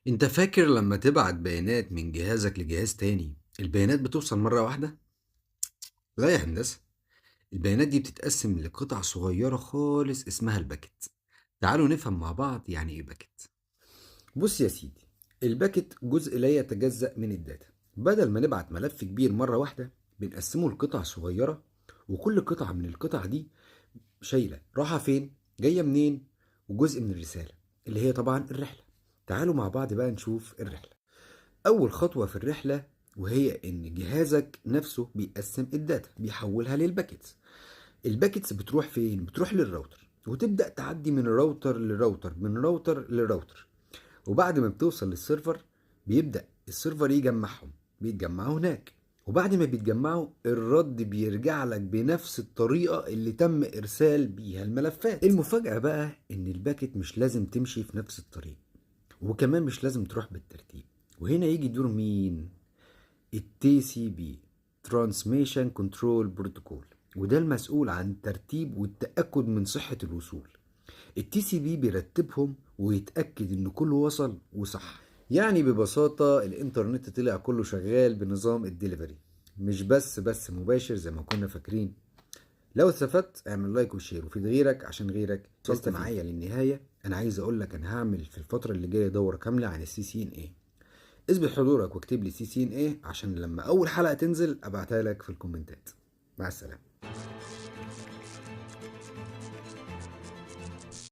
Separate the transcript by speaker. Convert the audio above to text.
Speaker 1: انت فاكر لما تبعت بيانات من جهازك لجهاز تاني البيانات بتوصل مرة واحدة؟ لا يا هندسة، البيانات دي بتتقسم لقطع صغيرة خالص اسمها ال packet. تعالوا نفهم مع بعض يعني ايه packet. بص يا سيدي، ال packet جزء لا يتجزأ من ال data. بدل ما نبعت ملف كبير مرة واحدة بنقسمه لقطع صغيرة، وكل قطعة من القطع دي شايلة راحة فين، جاية منين، وجزء من الرسالة اللي هي طبعا الرحلة. تعالوا مع بعض بقى نشوف الرحلة. أول خطوة في الرحلة وهي إن جهازك نفسه بيقسم ال data، بيحولها لل packets. ال packets بتروح فين؟ بتروح للراوتر، وتبدأ تعدي من router ل router، من router ل router، وبعد ما بتوصل لل server بيبدأ ال server يجمعهم، بيتجمعوا هناك، وبعد ما بيتجمعوا الرد بيرجع لك بنفس الطريقة اللي تم إرسال بيها الملفات. المفاجأة بقى إن ال packet مش لازم تمشي في نفس الطريق، وكمان مش لازم تروح بالترتيب. وهنا يجي دور مين؟ ال TCP، Transmission Control Protocol، وده المسؤول عن ترتيب والتأكد من صحة الوصول. ال TCP بيرتبهم ويتأكد إن كله وصل وصح. يعني ببساطة الإنترنت طلع كله شغال بنظام الدليفري، مش بس مباشر زي ما كنا فاكرين. لو استفدت اعمل like و share وفيد غيرك عشان غيرك وصلت معايا للنهاية. أنا عايز أقول لك أنا هعمل في الفترة اللي جاية دورة كاملة عن ال CCNA. اثبت حضورك واكتب لي CCNA عشان لما أول حلقة تنزل أبعتها لك في الكومنتات. مع السلامة.